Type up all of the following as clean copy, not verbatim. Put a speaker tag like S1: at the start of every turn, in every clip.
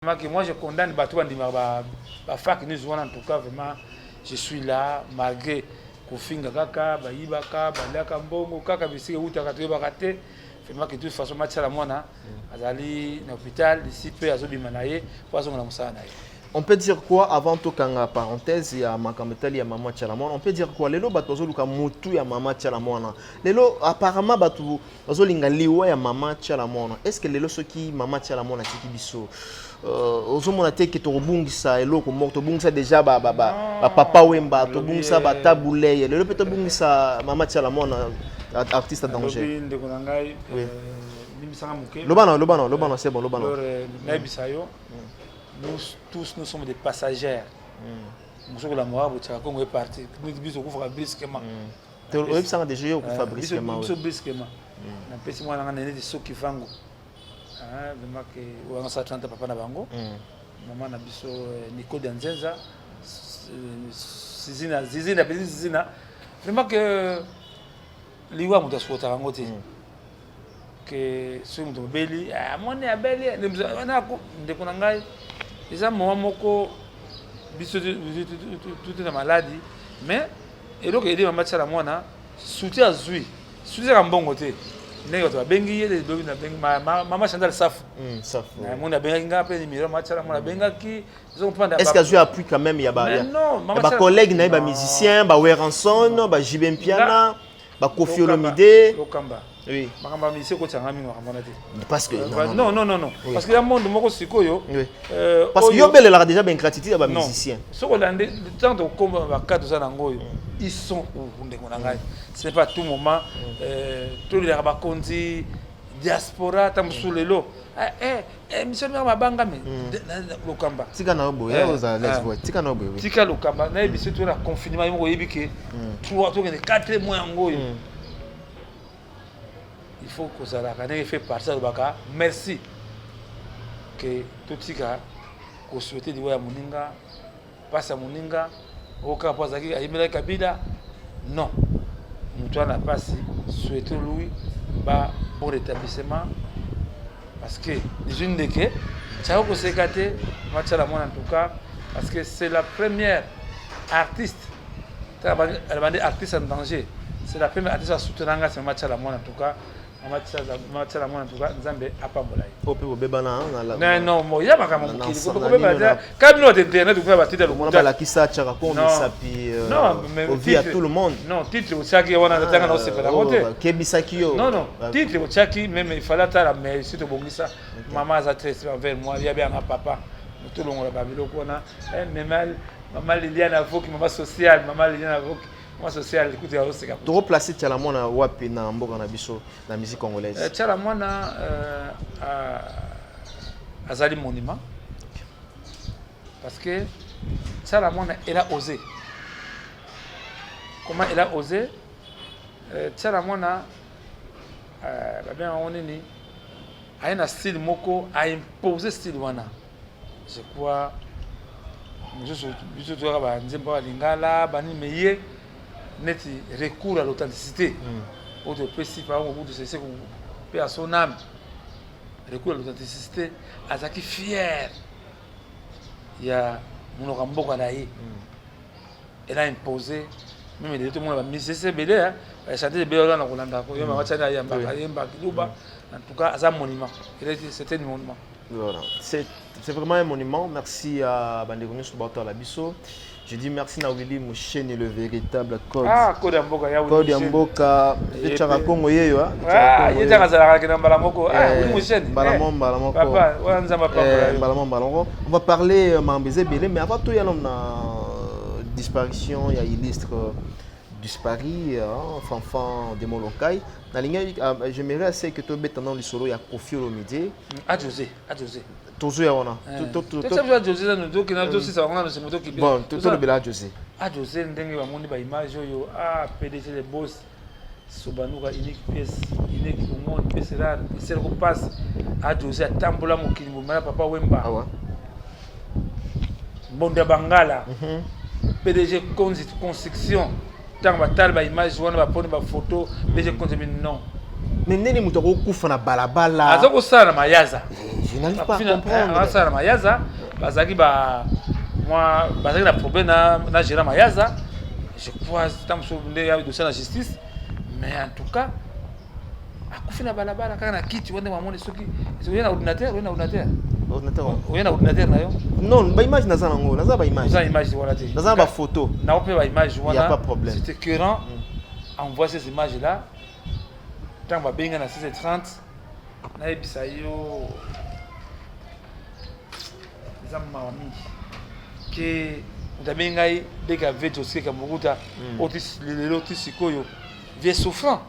S1: Que moi je condamne bato bandimaka ba fake news wana. En tout cas, vraiment, je suis là malgré kofinga kaka, bayibaka, baliaka mbongo kaka bisika eutaka, toyebaka te. Vraiment que de toute façon Matiala Mwana azali na hôpital d'ici mpe azobima na ye mpo azonga na mosala na ye.
S2: On peut dire quoi, avant tokanga parenthèse ya makambo etali ya mama Tiala Mwana, on peut dire quoi? Lelo bato bazoluka motu ya mama Tiala Mwana. Lelo apparemment bato bazolinga liwa ya mama Tiala Mwana. Est ce que lelo soki mama Tiala Mwana atiki biso, ozomona te ke tokobungisa eloko moko? Tobungisa déjà bapapa Wemba, tobungisa baTabu Ley, lelo mpe tobungisa mama Tiala Mwana, artiste en danger.
S1: Ndeko na ngai, limbisanga moke.
S2: Lobana, lobana, lobana, c'est bon, lobana.
S1: Nayebisa yo, nous tous, nous sommes des passagers. Mosuku la moka botiaka Kongo eparti, biso okufaka brusquement.
S2: Oyebisanga déjà yo okufa brusquement.
S1: Biso brusquement. Napesi mwana nga neti soki vango vraiment ke oyo anga 30 papa na bango, mama na biso Nicole ya Nzenza, Zizina, Zizina, apesi Zizina. Vraiment ke liwa, moto asupportaka yango te. Ke soki moto mobeli amoni abeli, ndeko na ngai, eza moma moko biso tute na maladi. Mais eloko ede mama Tiala Mwana, soutien azwi, soutien ezaka mbongo te. Ndenge bato babengi ye lobi, nabengi mama Chantal Safu, namoni abengaki nga mpe numéro mama Tiala Mwana abengaki.
S2: Est-ce qu'azwi appui quand même ya bacollègue na ye, bamusicien, baWerrason, baJB Mpiana, baKoffi Olomide?
S1: Lokamba.
S2: Oui.
S1: Makambo ya musicien ekotianga mingi makambo wana te.
S2: Parce que
S1: Non, non, non, non, parce que ya monde moko sikoyo.
S2: Parce que yo obelelaka déjà baingratitude ya bamusicien.
S1: Soki olandi ntango tokoma bacadre oza nango oyo, ils sont où, ndeko na ngai? Ce n'est pas tout moment tolelaka bakonzi diaspora. Ata mosusu lelo émission moko mabangami, Lokamba.
S2: Tika na yo boye, ozala l'aise boye, tika na yo boye.
S1: Tika Lokamba, nayebi so toza na confinement, ye moko oyebi ke trois tokende 4 mois yango oyo. Il faut kozalaka ndenge fait partie, alobaka merci ke totika kosouhaiter liwa ya moninga, mpasi ya moninga oyo kaka mpo azalaki ayemelaki Kabila. Non, moto wana mpasi, souhaiter lui ba bon rétablissement, parce que ezwi ndeke tiaka koseka te. Matiala Mwana, en tout cas, parce que c'est la première artiste alobandi, artiste en danger, c'est la première artiste asoutenanga, c'est Matiala Mwana. En tout cas, Matiala Mwana, en tout cas, Nzambe apambola ye.
S2: Oyo mpe bobebana?
S1: Non, non, mo ya makambo mokili kobeba te. Kaka bino bato internet kuna batitre.
S2: Mona balakisa tiaka ko misapi au vu ya tout le monde.
S1: Non, titre otiaki wana, tanga na osepela yango te.
S2: Kebisaki yo.
S1: Non, non, titre otiaki même, il fallait atala, mais si tobongisa, mama aza très envers moi, yabe yanga papa, tolongola babiloko wana. Mema mama Liliane Avoki, mama sociale, mama Liliane Avoki, mama sociale, écoute, ya oseka.
S2: Tokoplace Tiala Mwana wapi na mboka na biso, na musique congolaise?
S1: Tiala Mwana azali monument, parce que Tiala Mwana, elle a osé. Comment elle a osé? Tiala Mwana, babenga yango nini, aye na style moko, aimpose style wana. Je crois mosusu biso toyaka banzembo ya lingala banini, me ye neti recours à l'authenticité oyo topesi par Mobutu Sese mpe à son âme, recours à l'authenticité, azalaki fier ya monoko ya mboka na ye. Elle a imposé même lelo tomona bamusicien ebele, bachanteur ebele wana na kolanda koyemba batiani, ayambaka, ayembaka kiluba. En tout cas, aza monument, c'était un monument.
S2: Voilà, c'est vraiment un monument. Merci à bandeko nyonso baotala biso. Je dis merci na Willy Musheni, le véritable code.
S1: Ah, code ya mboka ya.
S2: Code ya mboka etiaka Kongo yeyo.
S1: Ah, ye tiaka azalaka na mbala moko. Ah, Willy Musheni.
S2: Mbala moko, mbala moko.
S1: Papa, wana Nzambe apambola.
S2: Mbala moko, mbala moko. On va parler mambo ebele, mais avant tout ya na disparition ya illustre disparu, hein, Fanfan de Molokai. Nalingi, j'aimerais assez que tobeta dans lisolo ya Koffi Olomide.
S1: A José, a José.
S2: Tozo ya wana.
S1: José nanu tokenda, tosisa bango nanu, simo tokibe.
S2: Bon, tolobela a José.
S1: A José, ndenge bamoni baimage oyo, a PDG le boss Sobanuka, unique pièce, unique au monde, pièce rare, eselako mpasi. A José atambola mokili mobimba na papa Wemba. Mbondo ya Bangala, PDG Konzi Construction. Ntango batala baimage wana, baponi bafoto, PDG Konzi, mi non.
S2: Mais ndeni moto akokufa na balabala?
S1: Aza kosala na mayaza.
S2: Je n'arrive pas à comprendre.
S1: Asala na Mayaza, bazalaki ba mwa bazalaki na problème na Gérard Mayaza, je crois, ntango mosusu nde ya dossier na justice. Mais en tout cas akufi na balabala kaka na kiti wana. Bamoni soki oye na ordinateur, oye na ordinateur.
S2: Ordinateur.
S1: Oye na ordinateur na yo.
S2: Non, baimage naza nango, naza baimage.
S1: Oza na image wana te?
S2: Naza na bafoto.
S1: Nao mpe baimage wana.
S2: Y a pas problème.
S1: C'était écœurant. Envoie ces images là. Ntango babenga na 6h30, nayebisa yo, eza mawa mingi ke moto abengi ngai deka veto osika mokuta. Oyo lelo ti sikoyo vie souffrant,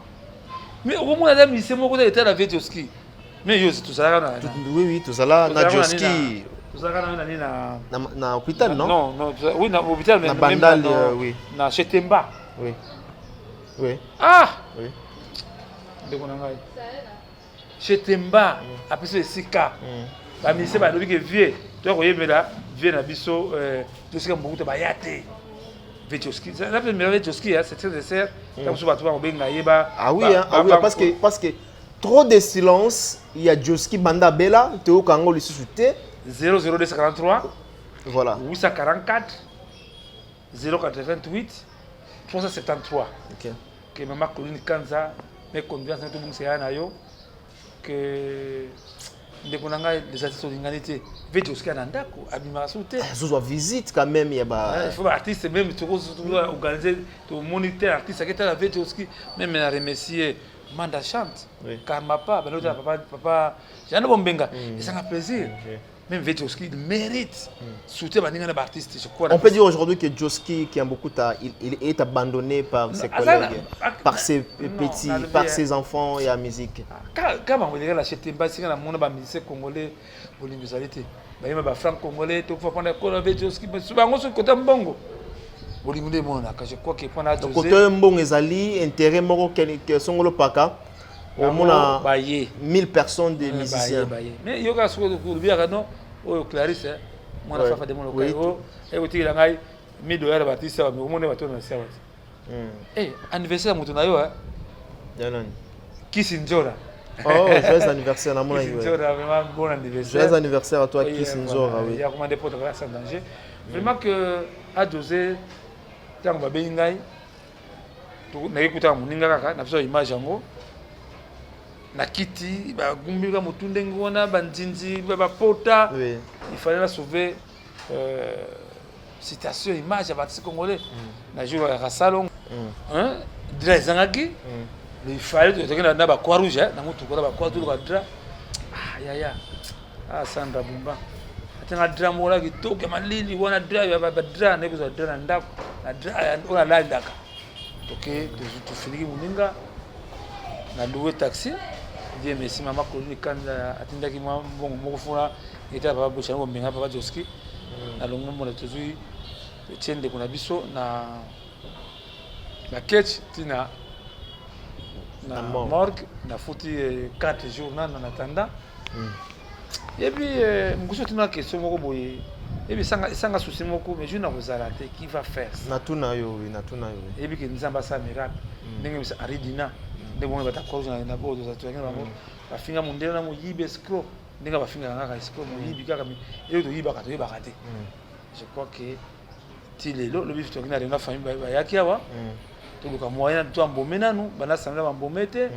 S1: mais okomona ata musicien moko te etala vie Joski. Mais yo tozalaka na
S2: Oui, tozala na Joski.
S1: Tozalaka na nani na
S2: Na hôpital, non?
S1: Non, oui, na hôpital.
S2: Na Bandal, oui.
S1: Na Chetemba.
S2: Oui.
S1: Ah.
S2: Oui.
S1: Ndeko na ngai Chetemba apesi esika bamusicien balobi ke vie toya koyebela vie na biso tosika mokuta baya te. Vie Joski, c'est très nécessaire. Ntango mosusu bato bakobenga ye ba
S2: Ah oui, hein, ah oui, parce que trop de silence, il y a Joski Banda Bella, toyoka yango lisusu te.
S1: 00243.
S2: Voilà.
S1: 844 088 373.
S2: OK.
S1: Ke mama Claudine Kanza, mes condoléances, tobongisa ya na yo ke ndeko na ngai les artistes olingani te. Vie Joski na ndako abimaka su te.
S2: Azozwa visite quand même ya ba
S1: Il faut baartiste même organiser, tomoni te artiste aketala vie Joski. Même na remercier Manda Chante. Karmapa banotala papa, papa Jano Bombenga, ezanga plaisir. Même vie Joski, il mérite soutien baninga na baartiste, je crois.
S2: On peut dire aujourd'hui que Joski Kiambukuta, il est abandonné par ses collègues, par ses petits, par ses enfants et la musique.
S1: Ka bango eleka Chetemba, esika na mona bamusicien congolais bolingo ezali te. Bayeba bafranc congolais tokufa mpona kola vie Joski bango. Soki kota mbongo, bolingo nde emonanaka, je crois que mpona
S2: Kote mbongo ezali intérêt moko songolo paka omona
S1: baye
S2: 1000 personnes de musiciens.
S1: Mais yoka soki olobiyaka no oyo Clarisse mwana Fafa de Molokai oyo ekotikela ngai 1000 dollars, batisa omoni bato na sia bati anniversaire ya moto na yo.
S2: Ya nani?
S1: Kisi Nzora.
S2: Oh, joyeux anniversaire, na
S1: Kisi Nzora, vraiment bon anniversaire.
S2: Joyeux anniversaire à toi, Kisi Nzora, oui.
S1: Ya commandé pour sans danger. Vraiment que a dosé ntango babengi ngai, naye kutaka moninga kaka na biso image yango na kiti bagumbika motu ndenge wana, banzinzi bapota. Il fallait la sauver, citation image ya baartiste congolais na jour ya Rasalongo. Drap ezangaki, il fallait tozalaki na bacroix rouge na motuka na bacroix, toluka drap. Ah yaya, ah Sandra Bumba atenga drap moko na kitoko ya malili wana, drap ya badrap naye kozwa drap na ndako na drap oyo nalandaka. Toke tofiniki moninga na loué taxi. Dieu merci, mama Claudine Kanza atindaki mwa mbongo moko funa etala papa Boshani Bombenga, papa Joski na longo mbona. Tozwi, totie ndeko na biso na ketch ntina na morgue, nafuti 4 jours nano en attendant. Yebi mokusi otuna question moko boye, yebi esanga souci moko, mais jour na kozala te, qui va faire ça?
S2: Natuna yo, oui, natuna yo.
S1: Yebi ke Nzambe asala miracle ndenge bisa Henri Dina, ndenge bongo bata croix na oyo tozalaki na bango, bafinga mondele na moyibi, escroc, ndenge bafingaka kaka escroc, moyibi kaka eloko toyibaka, toyebaka te. Je crois que ti lelo lobi toki na réunion famille bayaki awa, toluka moyen to ambome nanu banda assemblée bambome te.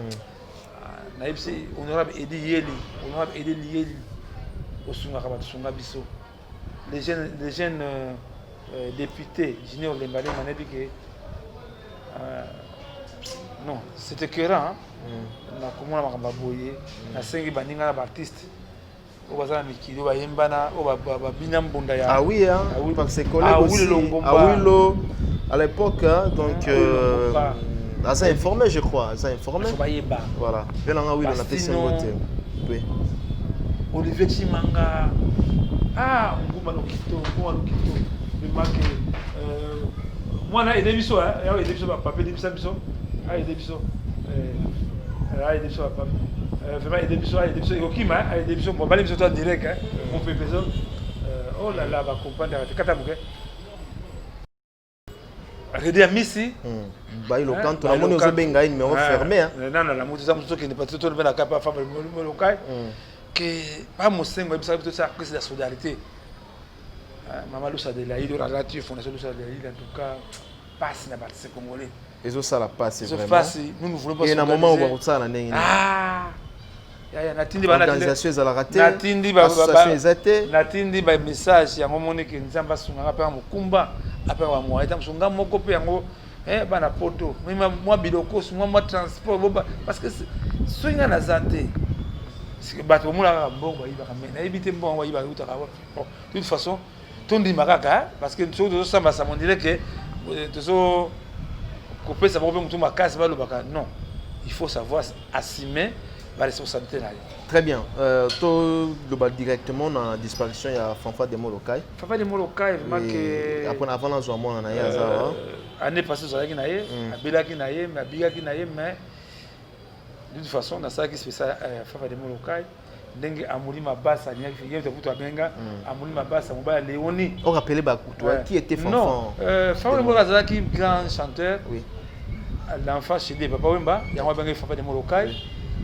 S1: Nayebisi honorable Edi Yeli, honorable Edi Yeli, osungaka bato, sunga biso. Les jeunes députés Junior Lembalemba, nayebi ke non, c'est écœurant, hein? Nakomona makambo ya boye, nasengi baninga na baartiste oyo baza na mikili, oyo bayembana, oyo babina mbunda ya
S2: Ah oui, hein,
S1: Ah oui.
S2: par ses collègues
S1: Ah oui,
S2: aussi.
S1: Longomba.
S2: Awilo, à l'époque, hein, donc
S1: Ah, oui, Longomba.
S2: aza informé, je crois, aza informé.
S1: Faut bayeba.
S2: Voilà. Mpe nanga Awilo napesi
S1: Bastino.
S2: yango te. Oui.
S1: Olivier Chimanga, ah Nguma Lokito, Nguma Lokito, vraiment que mwana aide biso, hein, aide biso, bapapa aide biso, biso aide biso, aide biso bapapa, vraiment aide biso, aide biso ekokima, aide biso mobali biso to en direct, hein, mopepe so, oh là là, bacomprendre te kata moke Redi ya misi.
S2: Bailo Kanto, namoni ozobenga ye numéro fermé, hein.
S1: Nana na moto eza mosusu okende pati to mpe na kapa femme Molokai. Ke bamosengo ayebisaka biso tosala crise ya solidarité. Mama Lusa de la Ile, alati fondation Lusa de la Ile, en tout cas pasi na baartiste congolais.
S2: Ezosala pasi vraiment.
S1: Pasi, nous ne voulons pas.
S2: Et na moment oyo bakosala na ndenge nini?
S1: Ah yaya, natindi
S2: organisation ezalaka te,
S1: natindi
S2: association eza te.
S1: Natindi ba message yango, moniki Nzambe asungaka mpe mokumba apeka bamoyen ta mosu nga moko mpe yango, bana poto mwa bilokosi, mwa transport, parce que soki nga naza te, bato bomona kaka mbongo bayibaka, mais nayebi te mbongo bayibaka eutaka wapi. Bon, de toute façon tondima kaka, parce que soki tozosambasa, on dirait que tozo kopesa bango mpe motu makasi balobaka. Non, il faut savoir assumer baresponsabilité na ye.
S2: Très bien. Toloba directement na disparition ya Fanfa de Molokai.
S1: Fanfa de Molokai, vraiment que
S2: Après, avant nazwa mwana na ye aza wa.
S1: Année passée ozalaki na ye, abelaki na ye, mais abikaki na ye. Mais de toute façon nasalaki spécial Fafa de Molokai, ndenge Amuli Mabasa alingaki ye kutu abenga Amuli Mabasa mobali ya Léonie.
S2: Orappeler bakutu qui était Fanfan?
S1: Non, Fanfan de Molokai azalaki grand chanteur, l'enfant chéri Papa Wemba, yango abengaki Fafa de Molokai.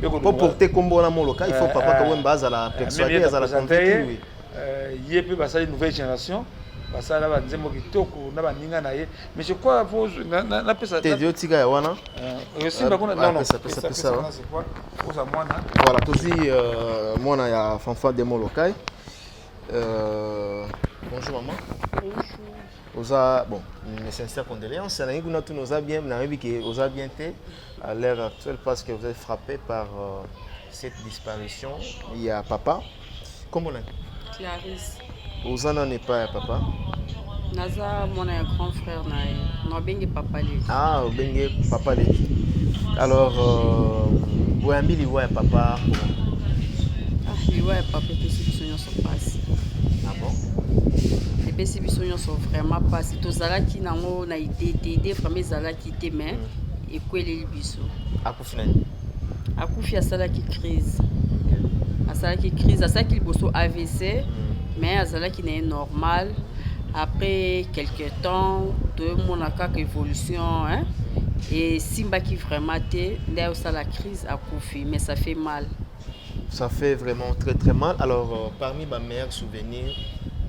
S2: Po porter kombo wana Molokai, il faut Papa Wemba azala persuadé, azala convaincu, oui.
S1: Ye mpe basali nouvelle génération, basala banzembo kitoko na baninga na ye, mais je crois napesa
S2: te, yo tika ya wana.
S1: Osimba kuna, non non.
S2: Pesa, pesa, pesa.
S1: Oza mwana.
S2: Voilà, tozwi mwana ya Fanfan de Molokai. Bonjour maman.
S3: Bonjour.
S2: Oza bon, mes sincères condoléances. Nayebi kuna tuna oza bien, nayebi ke oza bien te à l'heure actuelle parce que vous êtes frappé par cette disparition ya papa. Kombo nani?
S3: Clarisse.
S2: Oza nani epai ya papa?
S3: Naza mwana ya grand frère na ye, nabengi papa leki.
S2: Ah, obenge papa leki. Alors boyambi liwa ya papa?
S3: Ah, liwa ya papa epesi biso nyonso mpasi.
S2: Ah bon?
S3: Epesi biso nyonso vraiment mpasi. Tozalaki nango na idée te, idée vraiment ezalaki te, mais ekweleli biso.
S2: Akufi nani?
S3: Akufi, asalaki crise, asalaki crise, asalaki liboso AVC, mais azalaki na ye normal. Après quelque temps toyomona kaka évolution, hein? Esimbaki vraiment te, nde ayosala crise, akufi. Mais ça fait mal.
S2: Ça fait vraiment très très mal. Alors parmi ba meilleurs souvenirs,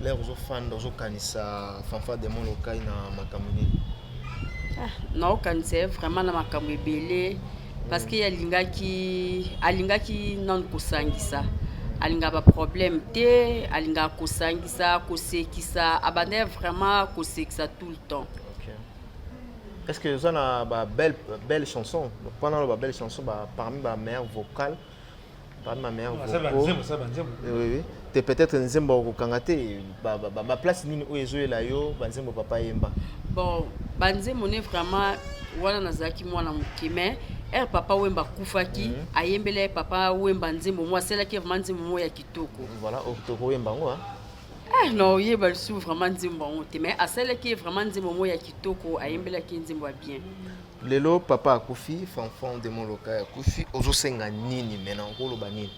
S2: l'heure ozofanda, ozokanisa Fanfa de Molokai na makambo nini?
S3: Ah, naokanisa ye vraiment na makambo ebele, parce que alingaki nanu kosangisa, alingaka baproblème te, alingaka kosangisa, kosekisa, abandaki vraiment kosekisa tout le temps.
S2: Okay. Est-ce que oza na ba belle, belle chanson, mpona ba belle chanson, parmi ba meilleure vocale, parmi ba meilleure vocaux? Oui. Te, peut-être nzembo okokanga te, baplace nini oyo ezoyela yo, banzembo papa yemba?
S3: Bon, banzembo ne vraiment wana nazalaki mwana moke, mais ere Papa Wemba akufaki, ayembela ye Papa Wemba nzembo mo, asalaki vraiment nzembo moko ya kitoko.
S2: Voilà, tokoyemba yango.
S3: Ah, na oyeba lisusu vraiment nzembo yango te, mais asalaki ye vraiment nzembo moko ya kitoko, ayembelaki ye nzembo ya bien.
S2: Lelo papa akufi, Fanfan de Molokai akufi, ozosenga nini maintenant? Okoloba nini,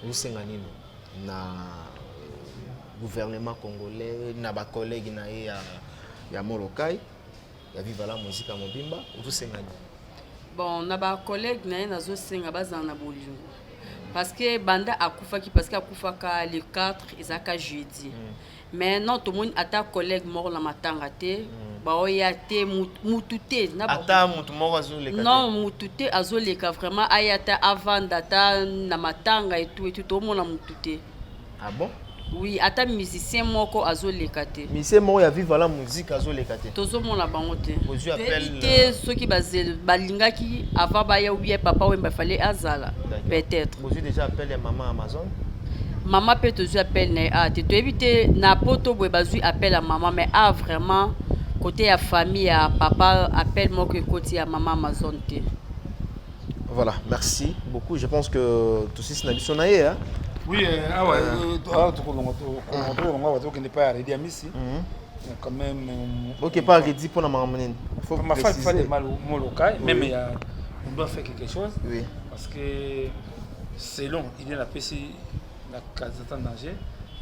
S2: ozosenga nini na gouvernement congolais, na bacollègue na ye ya Molokai, ya Viva la Musica mobimba? Ozosenga nini?
S3: Bon, na bacollègue na ye, nazosenga bazala na bolingo, parce que banda akufaki, parce que akufaka le 4, ezalaka jeudi, mais non, tomoni ata collègue moko na matanga te, baoya te, mutu te.
S2: Ata mutu moko azoleka?
S3: Non, mutu te azoleka vraiment, aya ata avanda ata na matanga etu etu, tomona mutu te.
S2: Ah bon?
S3: Oui, ata musicien moko azoleka te.
S2: Musicien moko ya Viva la Musique azoleka te?
S3: Tozomona bango te.
S2: Ozwi appel?
S3: Te, soki balingaki avant baya, ou bien Papa Wemba fallait azala peut-être.
S2: Bozwi déjà appel ya mama Amazon?
S3: Mama mpe tozwi appel na ye a te, toyebi te. Na poto boye bazwi appel ya mama, mais a vraiment côté ya famille ya papa, appel moko ekoti ya mama Amazon te.
S2: Voilà, merci beaucoup. Je pense que tosi na biso na ye, hein?
S1: Oui, awa awa tokolonga, awa tokende pa ya Redi Amisi quand même.
S2: Ok, pas Redi, mpona makambo nini?
S1: Faut ma femme fait mal Molokai même, il y a, on doit faire quelque chose, parce que selon idée napesi na Kazata danger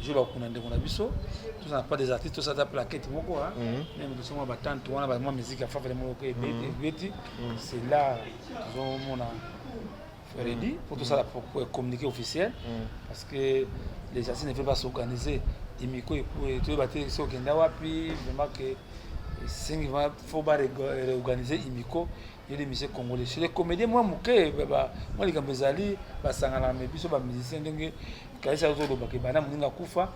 S1: jour bakunda ndeko na biso, tozala pas des artistes, tosala plaquette moko, même tosomwa batante wana, bamwa musique ya Fafa Molokai ebeti. C'est là tozomona. Reddy pour tout ça pour communiquer officiel, parce que les artistes ne peuvent pas s'organiser. Imiko toyeba te soki okenda wapi. Vraiment que esengi vraiment faut ba réorganiser imiko ye les musiciens congolais. Chez les comédiens, mwa moke, mwa likambo ezali, basanganaka. Me biso bamusicien, ndenge kalisi azolobaka, bana moninga akufa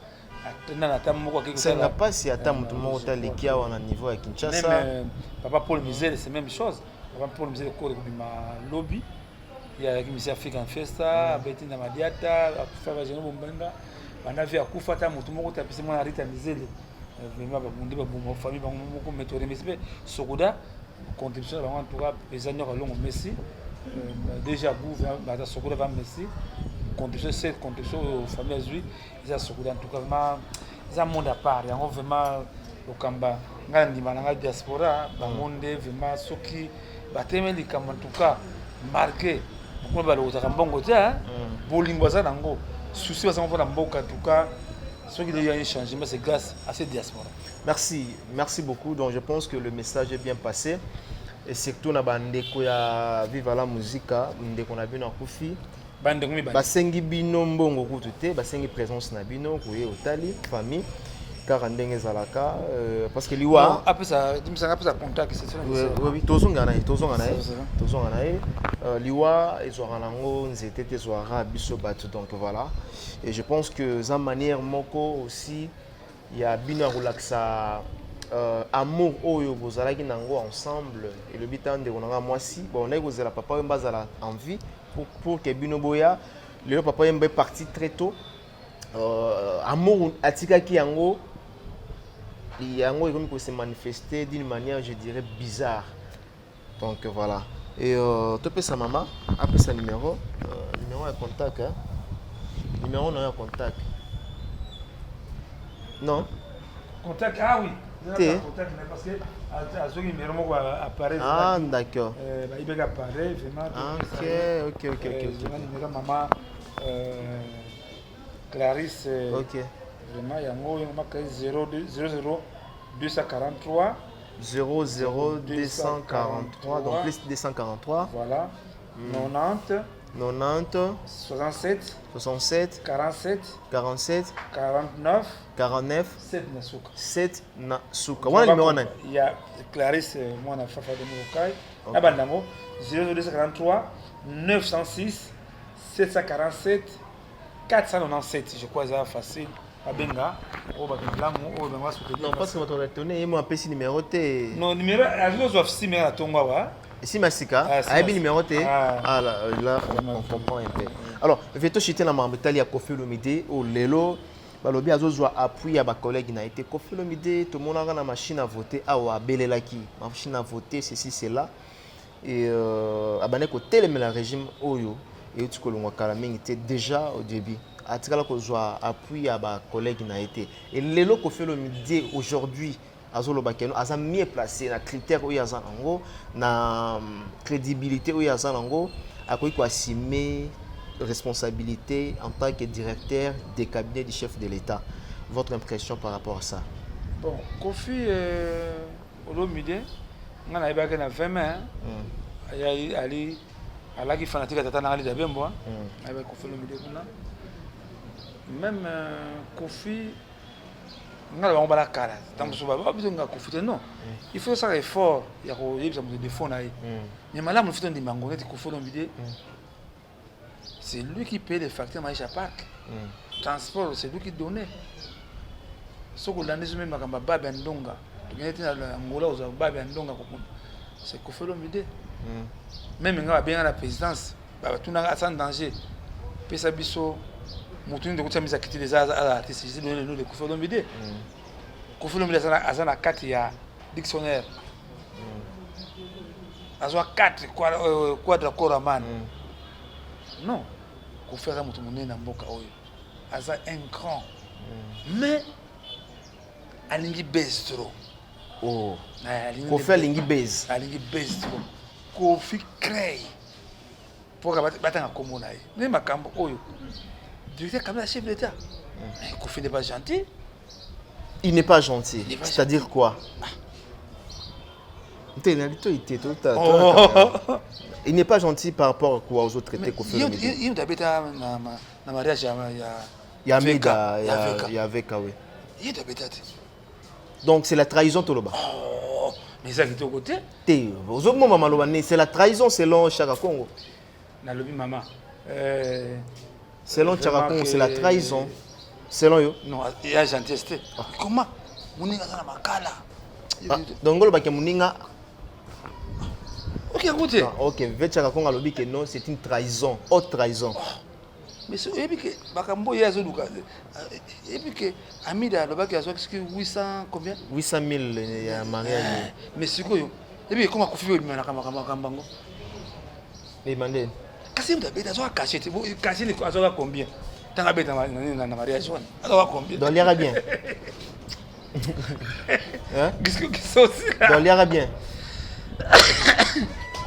S1: nana ata moko akeki.
S2: Senga mpasi ata moto moko taleki awa na niveau ya Kinshasa.
S1: Même papa Paul Misele, c'est même chose. Papa Paul Misele kore kobima lobi, ye azalaki musicien African Festa, abeti na Madiata, akufa. Bageno Bombenga banda vi akufa, ata motu moko te apesi mwana Rita Misele. Vraiment babundi, baboma famille bango moko. Mais toremesi mpe Sokoda, contribution na bango en tout cas eza nyoko alongo. Messi déjà gouve baza Sokoda va messi contribution, cette contribution oyo famille azwi eza Sokoda. En tout cas vraiment eza monde à part yango. Vraiment lokamba ngai na ndima na ngai, diaspora bango nde vraiment soki batemi likambo, en tout cas malgré kuna balokotaka mbongo te, bolingo baza nango, souci baza mpona mboka. En tout cas soki il y a un changement, c'est grâce à cette diaspora.
S2: Merci, merci beaucoup. Donc je pense que le message est bien passé et surtout na bandeko ya Viva la Musica, ndeko na bino akufi.
S1: Bandeko mibale.
S2: Basengi bino mbongo kutu te, basengi présence na bino koye otali famille kaka ndenge ezalaka, parce que liwa
S1: Apesa dimisanga, apesa contact, c'est ça.
S2: Oui, tozonga na ye, tozonga na ye, tozonga na ye. Liwa ezwaka nango nzete te, ezwaka biso bato. Donc voilà, et je pense que eza manière moko aussi ya bino ya kolakisa amour oyo bozalaki nango ensemble. Elobi ta ndeko na nga mwasi, bon, nayi kozela Papa Wemba azala en vie pour que bino boya. Lelo Papa Wemba est parti très tôt. Amour atikaki yango, yango ekomi kose manifester d'une manière, je dirais, bizarre. Donc voilà, et topesa mama apesa numéro, numéro ya contact, hein? Numéro na yo ya contact, non?
S1: Contact, ah oui.
S2: Te.
S1: Contact, mais parce que azwaki numéro moko appareil.
S2: Ah d'accord.
S1: Bayibaki appareil vraiment.
S2: Ah, ok.
S1: Vraiment numéro mama Clarisse. Vraiment yango oyo, mama Clarisse, 00 243.
S2: 00 243, donc plus 243.
S1: Voilà, 90.
S2: 90.
S1: 67.
S2: 67.
S1: 47.
S2: 47.
S1: 49.
S2: 49.
S1: 7 na suka.
S2: 7 na suka. Wana numéro nani?
S1: Ya Clarisse, mwana Fafa de Molokai. Na bandango 0243 906 747 497, je crois eza facile. Babenga oyo bato malamu oyo bango basoutenir.
S2: Non, parce que bato batone ye mo apesi numéro te.
S1: Non, numéro azwi kozwa nsima ya ntongo awa.
S2: Esima sika.
S1: Ah, nsima.
S2: Ayebi numéro te.
S1: Ah.
S2: Ah là, là on comprend un peu. Alors veto chite na makambo etali ya Koffi Olomide oyo lelo balobi azozwa appui ya bacollègue na ye te. Koffi Olomide tomonaka na machine à voter awa, abelelaki machine à voter, ceci, cela, et abandaki kotelemela régime oyo euti kolongwa kala mingi te. Déjà au début atikala kozwa appui ya bacollègue na ye te. Et lelo Koffi Olomide aujourd'hui azoloba keno aza mieux placé na critère oyo aza nango, na crédibilité oyo aza nango, akoki koassumer responsabilité en tant que directeur des cabinets du chef de l'État. Votre impression par rapport à ça?
S1: Bon, Koffi Olomide, ngai nayebaki na 20 mai. Ali alaki fanatique ya tata nanga Lida Bembwa. Nayebaki Koffi Olomide kuna. Même Koffi, ngai na bango bala kala. Ntango mosusu biso nga Koffi te. Non, il faut osala effort ya koyebisa moto défaut na ye, mais malamu faut tondima yango. Neti Koffi Olomide, c'est lui qui paye les factures Maisha Park, transport c'est lui qui donnait. Soki olandi so meme makambo ya babe ya ndonga, tokende te na Angola kozwa babe ya ndonga kokunda, c'est Koffi Olomide. Même nga babenga na présidence, batunanga sans danger, pesa biso motu nini tokotia misa kitili eza aza artiste. Je donné le nom de Koffi Olomide. Koffi Olomide aza na kati ya dictionnaire, azwa 4 quadra coraman. Non, Koffi aza moto monene na mboka oyo, aza un grand, mais alingi base trop.
S2: Oh.
S1: Eh,
S2: Koffi alingi base.
S1: Alingi base trop. Koffi crée mpo batanga kombo na ye nde makambo oyo directeur kabila, chef d'État. Mais Koffi n'est pas gentil.
S2: Il n'est pas gentil?
S1: Il n'est pas
S2: C'est-à-dire quoi? Te, na litoi te.
S1: Oh.
S2: Il n'est pas gentil par rapport à quoi? Aux autres traités Kofi Olomide.
S1: Ye moto abeta na mariage ya
S2: Ya
S1: VK,
S2: Mida.
S1: ya
S2: Ya
S1: VK.
S2: Ya VK, oui.
S1: Ye moto abeta te.
S2: Donc c'est la trahison, toloba.
S1: Oh, mais eza kitoko te.
S2: Te, ozomoma maloba ne, c'est la trahison selon Chaka Congo.
S1: Nalobi mama
S2: Selon Chaka
S1: vraiment
S2: Congo, c'est la trahison selon yo.
S1: Non, ya gentillesse te. Comment moninga aza na makala?
S2: Ah, donc olobaki moninga.
S1: Ok, yango te.
S2: Ah, ok, ve Chaka Congo alobi que non, c'est une trahison, haute trahison.
S1: Mais oyebi ke makambo oyo ye azoluka, oyebi ke Amida alobaki azwaki soki 800 combien?
S2: 800 000 ya mariage.
S1: Mais sikoyo oyebi ke koma Kofi obimanaka makambo yango.
S2: Ebande.
S1: Kasi ye moto abeta, azwaka cachet te. Cachet ni azwaka combien ntango abeta na mariage wana? Azwaka combien?
S2: Donc liaka bien, hein?
S1: Kisosi.
S2: Donc liaka bien.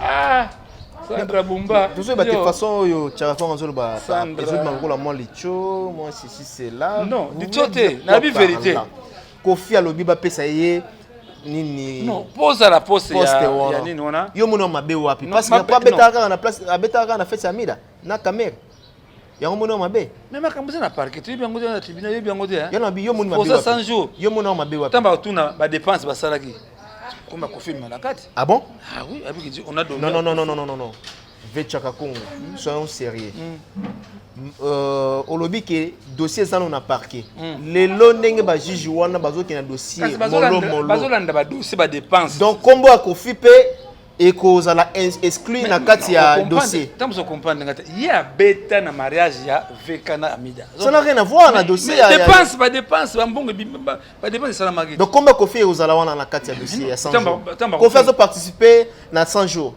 S1: Ah, Sandra Bumba.
S2: Tozoyeba te.
S1: Yo.
S2: Façon oyo Chaka Congo azoloba,
S1: Sandra.
S2: ezobima lokola mwa licho, mwa ceci, cela.
S1: Non,
S2: Vous
S1: licho
S2: voulez
S1: te,
S2: dire quoi
S1: nayebi
S2: par
S1: vérité.
S2: là? Kofi alobi bapesa ye nini?
S1: Non, posa la poste
S2: Poste
S1: ya
S2: wana.
S1: Ya nini wana?
S2: Yo moni mabe wapi?
S1: Non,
S2: Parce que po
S1: non.
S2: abetaka kaka na place, abetaka kaka na fete ya Mida na Camere, yango moni mabe?
S1: Mais makambo eza na parquet, toyebi yango te, na tribunal yebi yango te, hein.
S2: Yo na bi, yo moni mabe
S1: Posa
S2: wapi?
S1: 100 jours.
S2: Yo moni mabe wapi?
S1: Ntango bakotuna badépense basalaki, koma Kofi ebima na kati.
S2: Ah bon?
S1: Ah oui, abiki on a donné.
S2: Non, non, non, non, non, non, non, non, ve Chaka Congo, soyons sérieux. Olobi ke dossier eza nano na parquet. Lelo ndenge bajuge wana bazokende na dossier
S1: Kasi
S2: molo molo.
S1: bazolanda badossier badépense.
S2: Donc nkombo ya Kofi mpe ekozala exclu na kati ya dossier?
S1: Ntango moso comprendre nga te, ye abeta na mariage ya VK na Amida.
S2: Ça n'a rien à voir na dossier
S1: Dépense, badépense, bambongo, badépense esalamaki.
S2: Donc nkombo ya Kofi ekozala wana na kati ya dossier ya 100 jours? Kofi azoparticipe na 100 jours?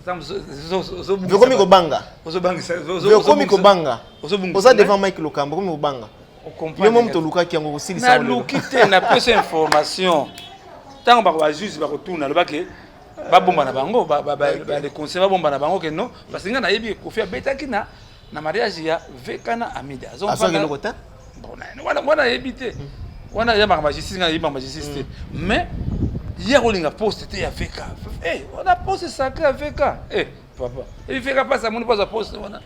S2: Vekomi kobanga, vekomi kobanga. Oza devant Mike Lokamba, okomi kobanga. Yo mo moto olukaki yango, kosilisa yango lelo.
S1: Naluki te, napesa information. Ntango bako bajuge bakotuna, alobaki babomba na bango, bale conseil babomba na bango ke non, parce que ngai nayebi Kofi abetaki na mariage ya VK na Amida.
S2: Azwaki eloko te?
S1: Bon, wana nayebi te, wana ya makambo ya justice, ngai nayebi makambo ya justice te. Mais ye akolinga poste te ya VK. Eh, wana poste sacré ya VK. Eh, papa, ebi VK mpasi amoni mpo azwa poste wana,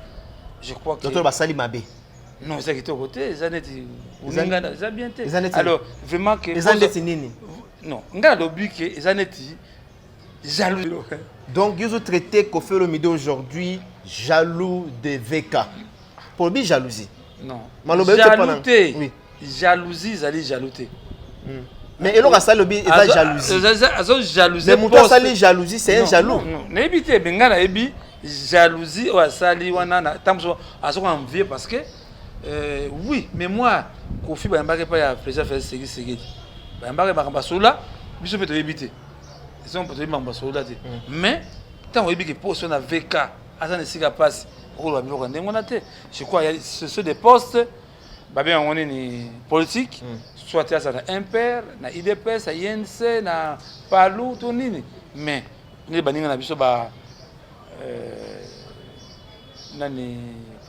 S1: je crois que
S2: Docteur, basali mabe.
S1: Non, eza kitoko te, eza neti oningana, eza bien te.
S2: Eza neti-
S1: Alors vraiment ke
S2: Eza neti nini?
S1: Non, ngai nalobi ke eza neti jaloux.
S2: Donc yo traité Kofi Olomide aujourd'hui jaloux de VK, pour bi jalousie?
S1: Non.
S2: Maloba yo te.
S1: Jaloux
S2: Mpona-
S1: te.
S2: Oui.
S1: Jalousie ezali jaloux te.
S2: Mais eloko asali, lobi eza jalousie.
S1: Azo jalousie.
S2: Mais moto asali jalousie, c'est un jaloux.
S1: Nayebi te, me ngai nayebi jalousie oyo asali wana na ntango mosusu azoko envie, parce que oui, mais moi Kofi bayambaki epai ya président Félix Tshisekedi, bayambaki makambo asola, biso mpe toyebi te, biso mpe toyebi makambo asola te. Mais ntango oyebi ke poste oyo na VK aza na esika mpasi, okoloba biloko ya ndenge wana te. Je crois ce sont des postes babenga yango nini, politique, soit aza na MPR, na UDPS, na UNC, na PALU to nini. Mais nde baninga na biso ba nani,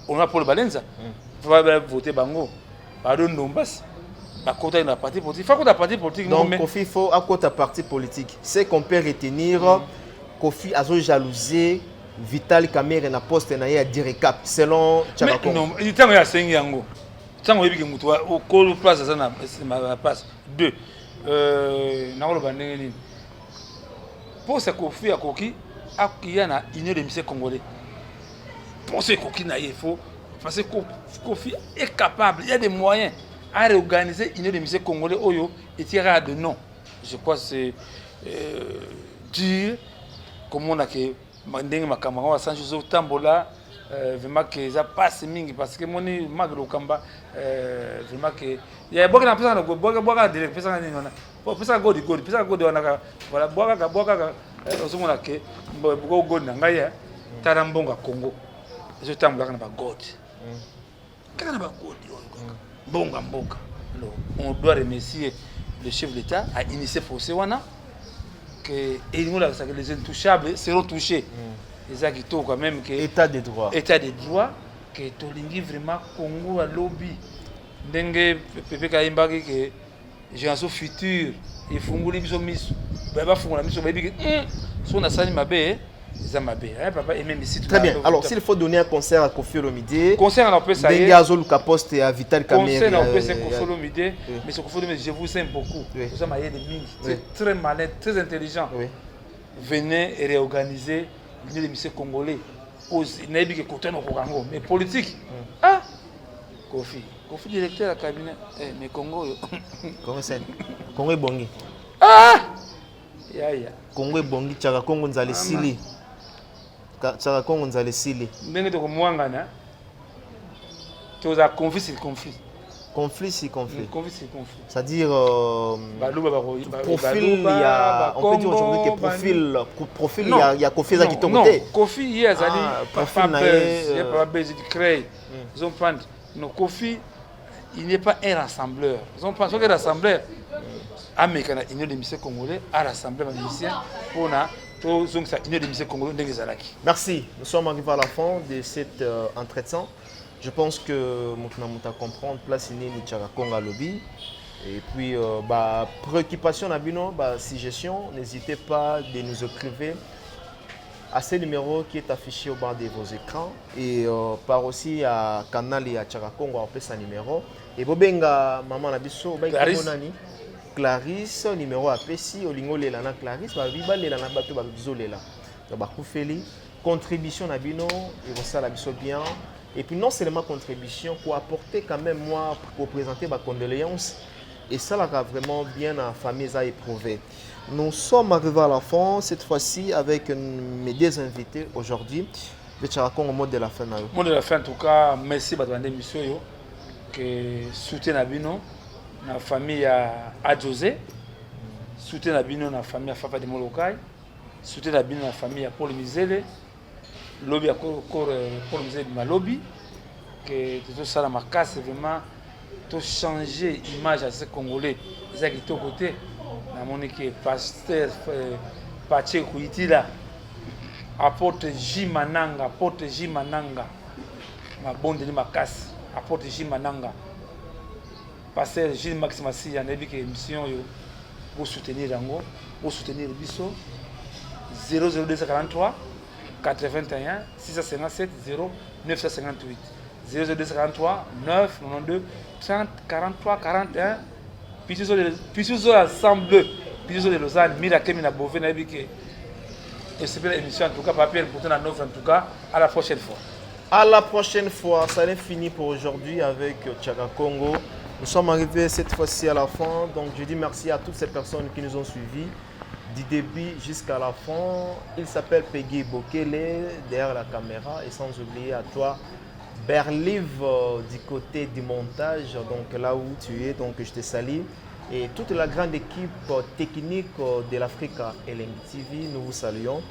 S1: ona Paul Balenza, faut bavote bango bado ndombasi bakotaki na parti politique, fa kota parti politique.
S2: Donc
S1: mais
S2: Kofi faut akota parti politique, c'est qu'on peut retenir. Kofi azo jalouser Vital Kamerhe na poste na ye ya Dircab, selon Chaka
S1: Mais
S2: Congo.
S1: non, ntango ye asengi yango, ntango oyebi ke moto okolo place aza na place deux, nakoloba ndenge nini, poste ya Kofi akoki akiya na Union des musiciens congolais, poste ekoki na ye, faut, parce que Kofi est capable, il y a des moyens à réorganiser Union des musiciens congolais oyo etikaka de nom. Je crois c'est dur komona ke ndenge makambo yango asangi ozotambola, vraiment ke eza pasi mingi, parce que moni Mark Lokamba, vraiment ke ya bwaka na pesaka na bwaka, bwaka direct, pesaka nini wana, pesaka godi godi, pesaka godi wana kaka. Voilà, bwaka kaka, bwaka kaka. Ozomona ke godi na ngai ya tala mbongo ya Congo ezotambola kaka na bagodi, kaka na bagodi oyo, kaka mbongo ya mboka. Alors on doit remercier le chef de l'État a initié procès wana, que elingi olakisa que les intouchables seront touchés. Eza kitoko quand même ke
S2: État de droit.
S1: État de droit, ke tolingi vraiment Congo alobi ndenge pepe kayembaki ke génération future efunguli biso miso. Bafungola miso, bayebi ke soki nasali mabe, eza mabe. Papa Aimé Misitu.
S2: Très bien. Alors, s'il faut donner un concert à Koffi Olomide,
S1: Conseil na opesa ye,
S2: ndenge azoluka poste ya Vital
S1: Conseil
S2: Kamerhe,
S1: na opesa Koffi Olomide: mais Koffi Olomide, je vous aime beaucoup. Oza mayele mingi, tu es très malin, très intelligent. Venez et réorganiser l'Union des musiciens congolais. Nayebi ke kota na okoka yango, mais politique, ah, Kofi, Kofi directeur ya cabinet, eh, mais Congo oyo.
S2: Congo sen, Congo ebongi.
S1: Ah, yaya.
S2: Congo ebongi, tiaka Congo nzala esili. Tiaka Congo nzala esili.
S1: Ndenge tokomwangana, toza conflit sur conflit.
S2: Conflit sur conflit.
S1: Conflit sur conflit.
S2: C'est-à-dire
S1: Baluba
S2: profil ya, on peut dire aujourd'hui que profil ya Kofi eza kitoko te.
S1: Kofi ye azali papa buzz, ye papa buzz du crée. Ozomprendre? Non, Kofi, il n'est pas un rassembleur. Ozomprendre? Soki rassembleur, ameka na Union des musiciens congolais, arassembler bamusicien mpona tozongisa Union des musiciens congolais ndenge ezalaki.
S2: Merci. Nous sommes arrivés à la fin de cet entretien. Je pense que moto na moto comprendre place nini Tiaka Kongo alobi. Et puis, bah, préoccupation na bino, bah, suggestion, n'hésitez pas de nous écrire à ce numéro qui est affiché au bas de vos écrans et par aussi à canal ya Tiaka Kongo apesa numéro. Et bobenga maman na biso, ba
S1: Clarisse.
S2: nani? Clarisse, numéro apesi, olingo lela na Clarisse, ba biba lela na bato ba bizolela. Donc ba kufeli contribution na bino et ça biso bien. Et puis non seulement contribution, pour apporter quand même moi, pour présenter ma condoléance. Et ça là vraiment bien la famille a éprouvé. Nous sommes arrivés à la fin, cette fois-ci avec mes deux invités aujourd'hui. Au mot de la fin.
S1: Mot de la fin, en tout cas, merci bato bande émission yo que soutien na bino na famille ya Adjosé, soutien na bino na famille ya Fafa de Molokai, soutien na bino na famille ya Paul Mizele. Lobi ya Paul Mizele malobi que tozosala makasi vraiment tochanger image ya ce Congolais, eza kitoko te. Namoni ke pasteur Patie Kuitila, apôtre J Mananga, apôtre J Mananga, mabondeli makasi, apôtre J Mananga, pasteur Gilles Max Masiya. Nayebi ke émission oyo bosoutenir yango, bosoutenir biso. 00243 81 657 0 958, 00243 9 92 30 43 41. Pisuzo ya ensemble, Pisuzo de Lausanne, Mira Kemi na Bove. Nayebi ke esepela émission. En tout cas, papier pour na nofre. En tout cas, à la prochaine fois.
S2: À la prochaine fois. Ça est fini pour aujourd'hui avec Tchaka Congo. Nous sommes arrivés cette fois-ci à la fin. Donc je dis merci à toutes ces personnes qui nous ont suivis du début jusqu'à la fin. Il s'appelle Peggy Bokele derrière la caméra et sans oublier à toi Berlive du côté du montage, donc là où tu es, donc je te salue. Et toute la grande équipe technique de l'Africa Elengi TV, nous vous saluons.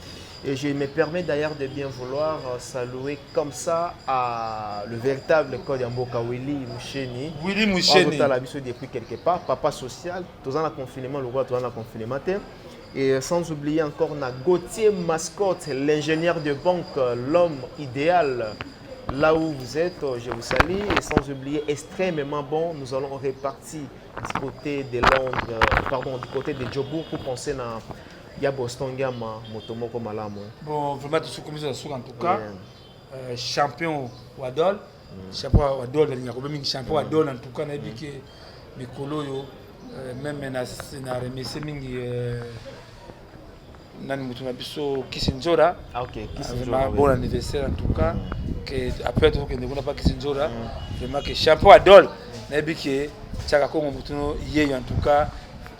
S2: Et je me permets d'ailleurs de bien vouloir saluer comme ça à le véritable code Mboka Willy Moucheni.
S1: Willy Moucheni.
S2: Depuis quelque part, papa social, tous en confinement, le roi, tous en confinement. Et sans oublier encore na Gauthier Mascotte, l'ingénieur de banque, l'homme idéal. Là où vous êtes, je vous salue. Et sans oublier, extrêmement bon, nous allons repartir du côté de Londres, pardon, du côté de Jobourg pour penser na ya Boston Gama, Motomoko Malamo.
S1: Bon, vraiment, tout ce que nous en tout cas, champion Wadol, champion Wadol, champion Wadol, en tout cas, nayebi ke mikolo oyo, même na remercier mingi nani, moto na biso Kisi Nzora.
S2: Ah, ok, Kisi
S1: Nzora. Bon anniversaire en tout cas. Que après tokende kuna pa Kisi Nzora. Vraiment que champion Adol, nayebi ke Tiaka Kongo motu yeyo en tout cas,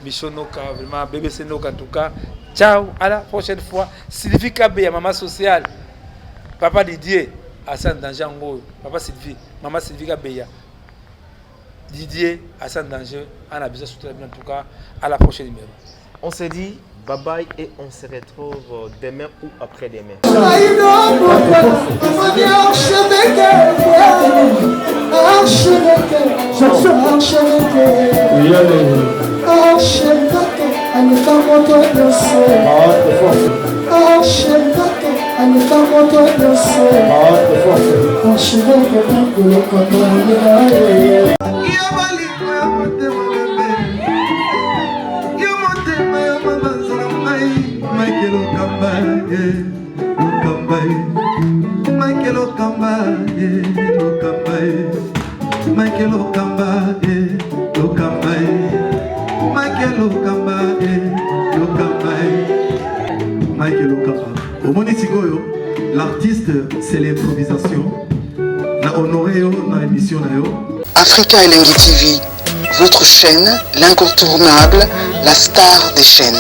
S1: Mission Noka, vraiment BBC Noka en tout cas. Ciao, à la prochaine fois. Sylvie Kabe, maman sociale. Papa Didier, Hassan danger yango. Papa Sylvie, maman Sylvie Kabeya. Didier, Hassan danger, ana biso soutenir en tout cas. À la prochaine numéro.
S2: On se dit bye bye et on se retrouve demain ou après-demain.
S4: Yo motema ya mama nzala. ye Lokamba ye Mike Lokamba ye Lokamba ye Mike Lokamba ye Lokamba ye Mike Lokamba ye Lokamba ye Mike Lokamba. Omoni sikoyo, l'artiste, c'est l'improvisation. Na honoré yo na émission na yo.
S5: Africa Elengi TV, votre chaîne, l'incontournable, la star des chaînes.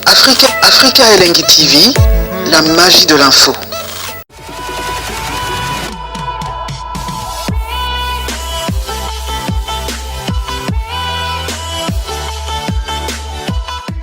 S5: Africa, Africa Elengi TV, la magie de l'info.